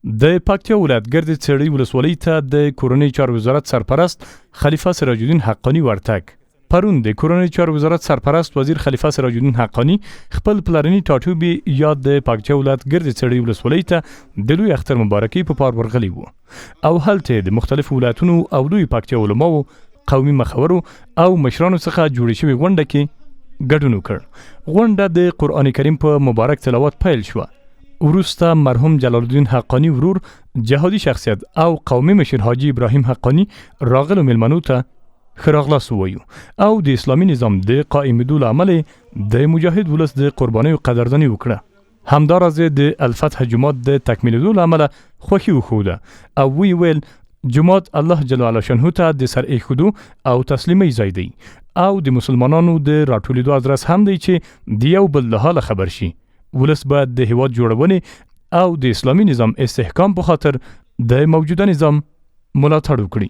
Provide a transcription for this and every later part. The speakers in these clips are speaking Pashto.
د پکتیا ولایت ګردې څېړۍ ولسوالۍ ته د کورنیو چارو وزارت سرپرست خلیفه سراج الدین حقاني ورتګ. پرون د کورنیو چارو وزارت سرپرست وزیر خلیفه سراج الدین حقاني خپل پلرني ټاټوبي یا د پکتیا ولایت ګردې څېړۍ ولسوالۍ ته د لوی اختر مبارکۍ په پار ورغلی وو او هلته د مختلفو ولایتونو او لوی پکتیا علماو، قومي مخورو او مشرانو څخه جوړې شوې غونډه کې ګډون وکړ. غونډه د قرآن کریم په مبارک تلاوت پیل شوه. وروسته مرحوم جلال الدین حقانی ورور، جهادي شخصیت او قومي مشر حاجي ابراهیم حقانی راغلو میلمنو ته ښه راغلاست ووایو او د اسلامي نظام د قائمېدو له امله د مجاهد ولس د قربانیو قدرداني وکړه. همداراز یې د الفتح جومات د تکمیلېدو له امله خوښي وښوده او ویې ویل، جومات الله جل وعلا شانه ته د سر ایښودو او تسلیمۍ ځای دی او د مسلمانانو د راټولېدو ادرس هم دی چې د یو بل له حاله خبر شي. ولس باید د هیواد جوړونې او د اسلامي نظام استحکام په خاطر د موجوده نظام ملاتړ وکړي.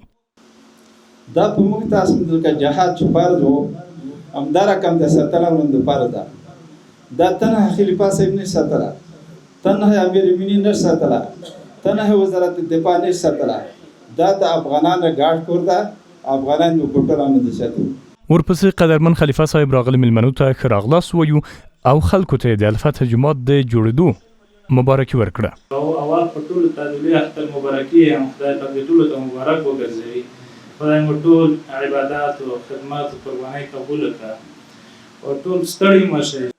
دا په موږ تاسو لکه جهاد چې فرض وو همدا رقم د ساتل هم د فرض ده. دا تنها خلیفه صاحب نشي ساتله، تنها امیر المؤمنین نشي ساتله، تنها وزارت دفاع نشي ساتله. دا د افغانانو ګاډ کور ده، افغانان به کوټل هم نه ساتي. ورپسې قدرمن خلیفه صاحب راغلي میلمنو ته ښه راغلاست ووایو او خلکو ته یې د الفتح جومات د جوړېدو مبارکي ورکړه. او اول خو ټولو ته د لوی اختر مبارکي یم، خدای پاک دې ټولو ته مبارک وګرځوي، خدای مو ټول عبادات او خدمات او قربانۍ قبول کړه او ټول ستړي مه شئ.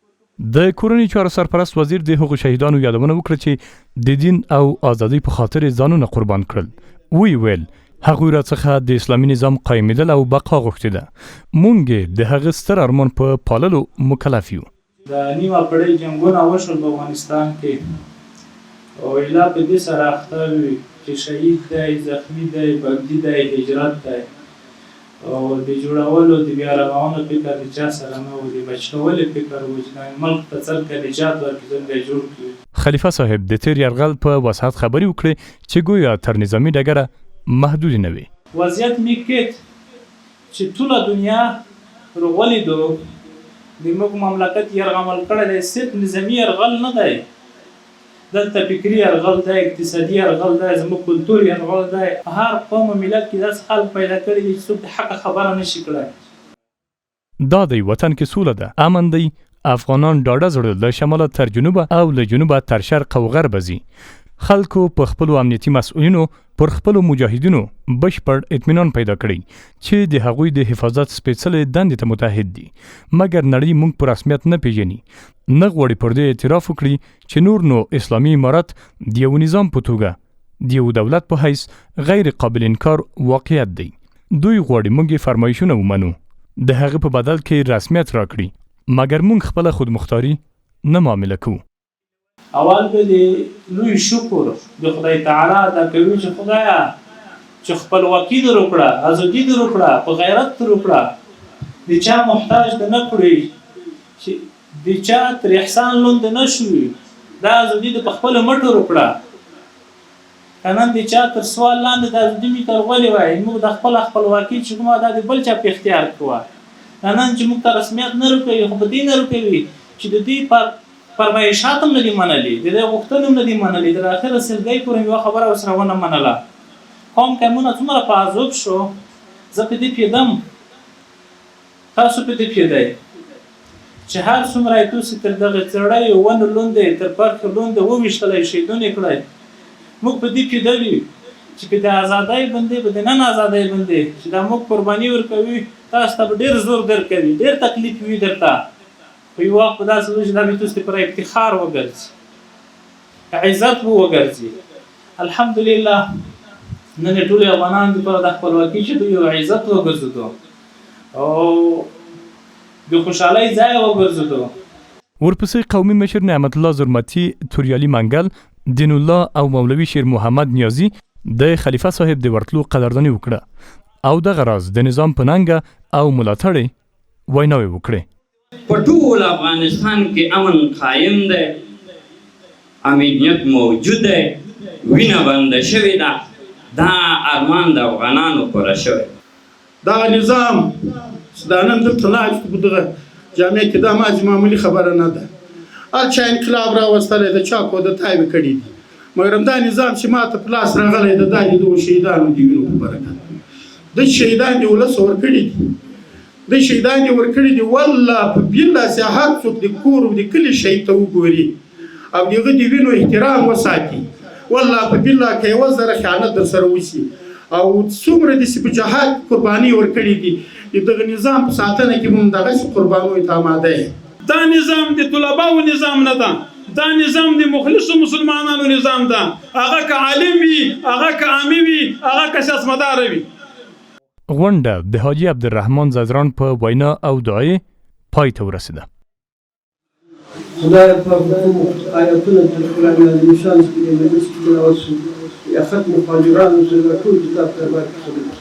د کورنیو چارو سرپرست وزیر د هغو شهیدانو یادونه وکړه چې د دین او ازادۍ په خاطر یې ځانونه قربان کړل. ویې ویل، هغوی راڅخه د اسلامي نظام قایمېدل او بقا غوښتې ده. مونږ یې د هغه ستر ارمان په پاللو مکلف یو. د نیمه پړۍ جنګونه وشول په افغانستان کې او اله په دې سره اخته وي چې شهید دی، زخمي دی، بندي دی، هجرت دی. او د جوړولو د بیا رغونو فکر د چا سره نه وو، د بچ کولو فکر وو چې دا ملک ته څرنګه نجات ورکړي، څرنګه یې جوړ کړي. خلیفه صاحب د تېر یرغل په وسعت خبرې وکړې چې ګویا تر نظامي ډګره محدودې نه وې. وضعیت مې کېد چې ټوله دنیا رغولیدو، د موږ مملکت یرغمل کړی دی، صرف نظامي یرغل نه دی، دلته فکري یرغل دی، اقتصادي یرغل دی، زموږ کلتور یرغل دی. په هر قوم او ملت کې داسې خلک پیدا کړي دي چې څوک د حق خبره نه شي کړای. دا دی وطن کې سوله ده، امن دی، افغانان ډاډه زړه له شماله تر جنوبه او له جنوبه تر شرق او غربه ځي. خلکو په خپلو امنیتي مسؤلینو، پر خپلو مجاهدینو بشپړ اطمینان پیدا کړی چې د هغوی د حفاظت سپېڅلې دندې ته متعهد دي. مګر نړۍ موږ په رسمیت نه پېژني، نه غواړي پر دې اعتراف وکړي چې نور نو اسلامي امارت د یو نظام په توګه د یو دولت په حیث غیر قابل انکار واقعیت دی. دوی غواړي موږ یې فرمایشونه ومنو، د هغه په بدل کې رسمیت راکړي، مګر موږ خپله خودمختاري نه معامله کوو. اول به د لوی شکر د خدای تعالی ادا کوي چې خدایه چې خپلواکي دې روکړه، ازادي دې روکړه، په غیرت دې روکړه، د چا محتاج دې نه کړو، چې د چا تر احسان لوند نه شو، دا ازادي دې په خپلو مټو روکړه. که نن د چا تر سوال لاندې دا ازادي مې ترغولې وای، موږ د خپله خپلواکي چې کومه دا د بل چا په اختیار کې وه. دا نن چې موږ ته رسمیت نه روکوي، خو په دې نه روکوي چې د دوی پر فرمایشات هم نه دي منلي، د دوی غوښتنې هم نه دي منلي، تر اخره سلګۍ پورې مې یوه خبره ورسره ونه منله. قوم قومونه څومره په عذوب شو، زه په دې پوهېدم. تاسو په دې پوهېدئ چې هر څومره یې توسې تر دغې څړیو ونو لوندې تر پرښو لوندې وویشتلی شهیدون یې کړی. موږ په دې پوهېدلي یو چې په دې ازادۍ باندې، په دې نن ازادۍ باندې چې دا موږ قرباني ورکوي، تاسو ته به ډېر زور درکوي، ډېر تکلیف وي درته، خو یو وخت به داسې وي چې دا به تاسو ته پر افتخار وګرځي، عزت به وګرځي. الحمدلله نن یې ټولو افغانانو لپاره دا خپلواکي چې دوی یو عزت وګرځېدو او د خوشحالۍ ځای وګرځېدو. ورپسې قومي مشر نعمت الله زرمتي، توریالي منګل، دین الله او مولوي شیر محمد نیازي د خلیفه صاحب د ورتلو قدرداني وکړه او دغه راز د نظام په ننګه او ملاتړ یې ویناوې وکړې. په ټول افغانستان کې امن قایم دی، امنیت موجود دی، وینه بنده شوې ده، دا ارمان د افغانانو پوره شوی. دغه نظام چې دا نن دلته ناست په دغه جامعه کې، دا مازې معمولي خبره نه ده. هر چا انقلاب راوستلی د چا کودتاوې کړې دي. مګر همدا نظام چې ماته په لاس راغلی ده، دا د دغو شهیدانو د وینو په برکت. د شهیدان دې ولس ورکړي دي، د شهیدان دې ورکړي دي. والله په بالله چې هر څوک د کور او د کلي شهید ته وګوري او د هغه د وینو احترام وساتي، والله په بالله که یوه ذره خیانت در سره وشي، او څومره داسې په جهاد قربانۍ ورکړي دي، د دغه نظام په ساتنه کې به هم دغسې قربانیو ته اماده یم. دا نظام د طلباو نظام نه ده، دا نظام د مخلصو مسلمانانو نظام ده، هغه که عالم وي، هغه که عامي وي، هغه که سیاستمدار وي. غونډه د حاجي عبدالرحمن ځدراڼ په وینا او دعایې پای ته ورسېده. خدای پاک کوم آیتونه چې د قرآن عظیم شان چې په دې مجلس کې تلاوت شو، یا ختم خواجګانو سره دا ټول کتاب دربار کې خدمت.